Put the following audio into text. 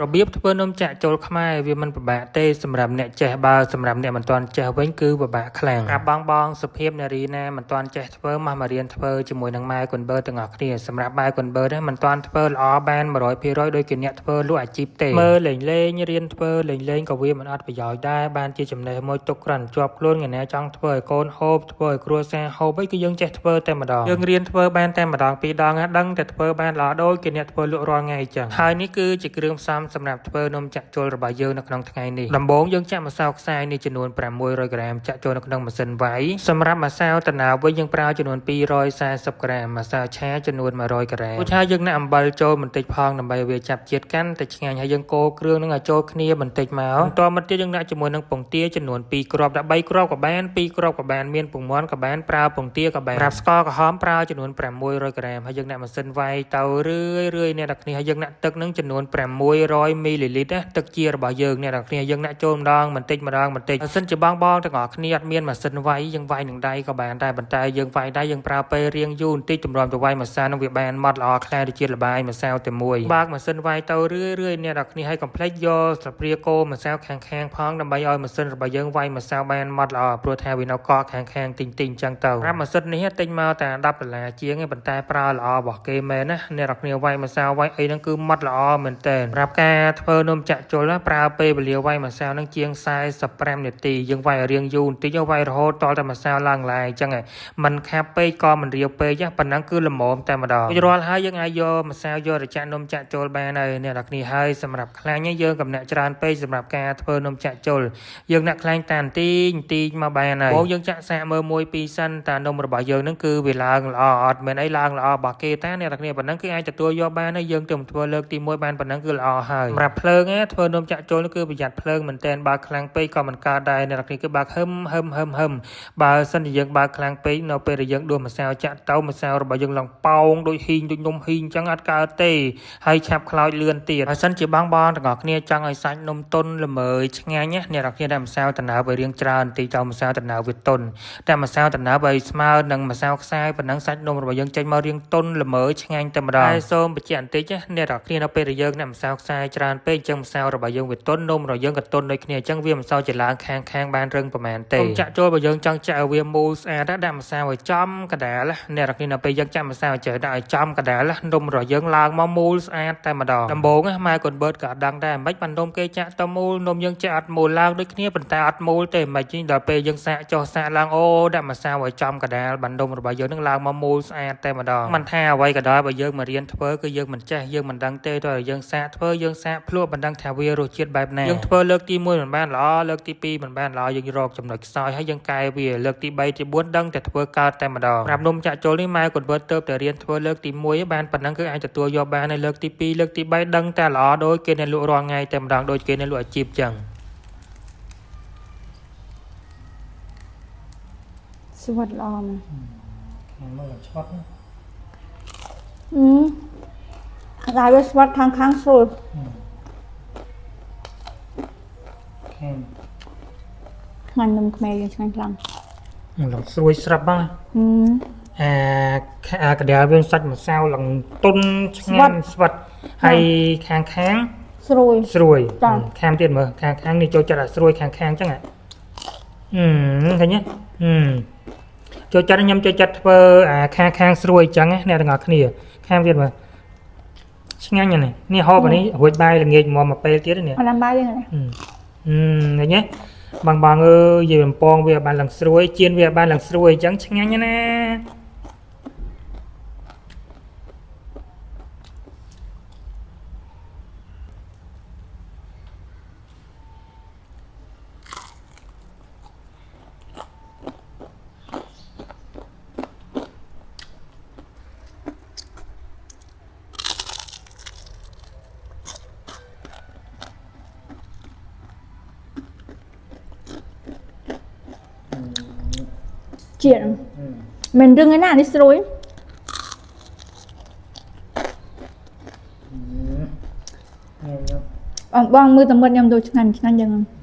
របៀបធ្វើនំចាក់ចូលខ្មែរវាមិនពិបាកទេសម្រាប់អ្នកចេះបើសម្រាប់អ្នកមិនទាន់ចេះវិញគឺពិបាកខ្លាំងប្រាប់បងបងសុភាពនារីណាមិនទាន់ចេះធ្វើមកមករៀនធ្វើជាមួយនឹងម៉ែកុនបើទាំងអស់គ្នាសម្រាប់ម៉ែកុនបើនេះមិនទាន់ធ្វើល្អបាន100%ដូចជាអ្នកធ្វើលក់អាជីពទេមើលលេងលេងរៀនធ្វើលេងលេងក៏វាមិនអត់ប្រយោជន៍ដែរបានជាចំណេះមួយទុកក្រាន់ជាប់ខ្លួនថ្ងៃណាចង់ធ្វើឲ្យកូនហូបធ្វើឲ្យគ្រួសារហូបអីគឺយើងចេះធ្វើតែម្ដងយើងរៀនធ្វើបានតែម្ដងពីរដងណាដឹងតែធ្វើបានល្អដូចជាអ្នកធ្វើលក់រាល់ថ្ងៃអញ្ចឹងហើយនេះគឺជាគ្រឿងផ្សំសម្រាប់ធ្វើនំចាក់ជុលរបស់យើងនៅក្នុងថ្ងៃនេះដំបូងយើងចាក់ម្សៅខ្សាយនេះចំនួន600ក្រាមចាក់ចូលនៅក្នុងម៉ាស៊ីនវាយសម្រាប់ម្សៅតណាវិញយើងប្រើចំនួន240ក្រាមម្សៅឆាចំនួន100ក្រាមឧទាហរណ៍យើងដាក់អំបិលចូលបន្តិចផងដើម្បីឲ្យវាចាប់ជាតិកាន់តែឆ្ងាញ់ហើយយើងកូរគ្រឿងនឹងឲ្យចូលគ្នាបន្តិចមកបន្តមកទៀតយើងដាក់ជាមួយនឹងពងទាចំនួន2គ្រាប់ដាក់3គ្រាប់ក៏បាន2គ្រាប់ក៏បានមានពងមាន់ក៏បានប្រើពងទាក៏បានសម្រាប់ស្ករក្រហមប្រើចំនួន600ក្រាមហើយយើងដាក់ម៉ាស៊ីនវាយទៅរឿយរឿយអ្នកនរគ្នាហើយយើងដាក់ទឹកនឹងចំនួន600មីលីលីត្រណាទឹកជារបស់យើងអ្នកនរគ្នាយើងដាក់ចូលម្ដងបន្តិចម្ដងបន្តិចបើសិនជាបងបងទាំងអស់គ្នាអត់មានម៉ាស៊ីនវាយយើងវាយនឹងដៃក៏បានដែរប៉ុន្តែយើងវាយដៃយើងប្រើពេលរៀងយូរបន្តិចទម្រាំទៅវាយម៉ាស៊ីននឹងវាបានម៉ត់ល្អខ្លាំងដូចជាល្បាយម្សៅតែមួយបើកម៉ាស៊ីនវាយទៅរឿយរឿយអ្នកនរគ្នាហើយកុំភ្លេចយកស្លាបព្រាកូរម្សៅខាងខាងៗផងដើម្បីឲ្យម៉ាស៊ីនរបស់យើងវាយម្សៅបានម៉ត់ល្អព្រោះថាវានៅកកខាងខាងៗតិចតិចអញ្ចឹងទៅប្រាប់ម៉ាស៊ីននេះទិញមកតែ10ដុល្លារជាងឯងប៉ុន្តែប្រើល្អរបស់គេមែនណាអ្នកនរគ្នាវាយម្សៅវាយអីហ្នឹងគឺម៉ត់ល្អមែនតើប្រាប់ការធ្វើនំចាក់ជុលណាប្រើពេលវេលាវាយម្សៅហ្នឹងជាង45នាទីយើងវាយឲ្យរៀងយូរបន្តិចវាយរហូតតតែម្សៅឡើងឡាយអញ្ចឹងឯងមិនខាប់ពេកក៏មិនរាវពេកណាប៉ុណ្ណឹងគឺល្មមតែម្ដងរួចរាល់ហើយយើងអាចយកម្សៅយកទៅចាក់នំចាក់ជុលបានហើយអ្នកនរគ្នាហើយសម្រាប់ខ្លាញ់យើងកំណាក់ច្រើនពេកសម្រាប់ការធ្វើនំចាក់ជុលយើងដាក់ខ្លាញ់តាបន្ទីបន្ទីមកបានហើយបងយើងចាក់សាកមើលមួយពីរសិនតានំរបស់យើងហ្នឹងគឺវាឡើងល្អអត់មែនអីឡើងល្អរបស់គេតាអ្នកនរគ្នាប៉ុណ្ណឹងគឺអាចទទួលយកបានហើយយើងទៅធ្វើលើកទី1បានប៉ុណ្ណឹងគឺល្អហើយសម្រាប់ភ្លើងណាធ្វើនំចាក់ជុលគឺប្រយ័ត្នភ្លើងមែនតែនបើខ្លាំងពេកក៏មិនកើតដែរអ្នកនរគ្នាគឺបើហឹមហឹមហឹមហឹមបើសិនជាយើងបើខ្លាំងពេកនៅពេលដែលយើងដួសម្សៅចាក់ទៅម្សៅរបស់យើងឡើងប៉ោងដូចហ៊ីងដូចនំហ៊ីងអញ្ចឹងអត់កើតទេហើយឆាប់ខ្លោចលឿនទៀតបើសិនជាបងបងទាំងអស់គ្នាចង់ឲ្យសាច់នំទន់ល្មើយឆ្ងាញ់ណាអ្នកនរគ្នាដាក់ម្សៅតំណើបឲ្យរៀងច្រើនបន្តិចទៅម្សៅតំណើបវាទន់តែម្សៅតំណើបឲ្យស្មើនឹងម្សៅខ្សាយប៉ុណ្ណឹងសាច់នំរបស់យើងចេញមករៀងទន់ល្មើយឆ្ងាញ់តែម្ដងហើយសូមបញ្ជាក់បន្តិចណាអ្នកនរគ្នានៅពេលដែលយើងដាក់ម្សៅខ្សាយច្រើនពេកអញ្ចឹងម្សៅរបស់យើងវាទន់នំរបស់យើងក៏ទន់ដូចគ្នាអញ្ចឹងវាមិនសូវជាឡើងខាងខាងបានរឹងប្រហែលទេកុំចាក់ចូលបើយើងចង់ចាក់ឲ្យវាមូលស្អាតណាដាក់ម្សៅឲ្យចំកណ្ដាលណាអ្នកនរគ្នានៅពេលយើងចាក់ម្សៅឲ្យចេះដាក់ឲ្យចំកណ្ដាលណានំរបស់យើងឡើងមកមូលស្អាតតែម្ដងដំបូងណាម៉ែកូនបឺតក៏អត់ដឹងដែរមិនបាននំគេចាក់ទៅមូលនំយើងចាក់អត់មូលឡើងដូចគ្នាប៉ុន្តែអត់មូលទេមិនជីដល់ពេលយើងសាកចុះសាកឡើងអូដាក់ម្សៅឲ្យចំកណ្ដាលបាននំរបស់យើងនឹងឡើងមកមូលស្អាតតែម្ដងមិនថាអ្វីក៏ដោយបើយើងមករៀនធ្វើគឺយើងមិនចេះយើងមិនដឹងទេតើយើងសាកធ្វើយើងសាកភ្លក់មិនដឹងថាវារសជាតិបែបណាយើងធ្វើលើកទី1មិនបានល្អលើកទី2មិនបានល្អយើងរកចំណុចខ្សោយហើយយើងកែវាលើកទី3ទី4ដឹងតែធ្វើកើតតែម្ដងប្រាប់នំចាក់ចូលនេះម៉ែកូនវើទៅតែរៀនធ្វើលើកទី1បានប៉ុណ្ណឹងគឺអាចទទួលយកបានហើយលើកទី2លើកទី3ដឹងតែល្អដូចគេអ្នកលក់រាល់ថ្ងៃតែម្ដងដូចគេអ្នកលក់អាជីពចឹង ស្វិតល្អមែន មើលឆ្វាត់ អឺតែវាស្វិតខាងខាងស្រួល ខាង ឆ្ងាញ់នំខ្មែរយើងឆ្ងាញ់ខ្លាំង ឡើងស្រួយស្រាប់ហ្នឹង អឺ អាអាកណ្ដាលវាសាច់ម្សៅឡើងទុនឆ្ងាញ់ស្វិតហើយខាងខាង ស្រួយ ស្រួយ ចា៎ ខាងទៀតមើលខាងខាងនេះចូលចិត្តអាស្រួយខាងខាងចឹងហ៎អឺឃើញទេអឺចូលចិត្តខ្ញុំចូលចិត្តធ្វើអាខាងខាងស្រួយចឹងណាអ្នកទាំងអស់គ្នាខាងទៀតមើលឆ្ងាញ់ណាស់នេះនេះហូបអានេះរួចបាយល្ងាចមកមកពេលទៀតនេះ អត់ដាំបាយទេណា អឺឃើញទេបងបងអើយយាយបំពងវាបានឡើងស្រួយជៀនវាបានឡើងស្រួយអញ្ចឹងឆ្ងាញ់ណាស់ណា ជាតិមិនរឹងឯណានេះស្រួយបងបងមើលតែមាត់ខ្ញុំដូចឆ្ងាញ់ឆ្ងាញ់យ៉ាងហ្នឹង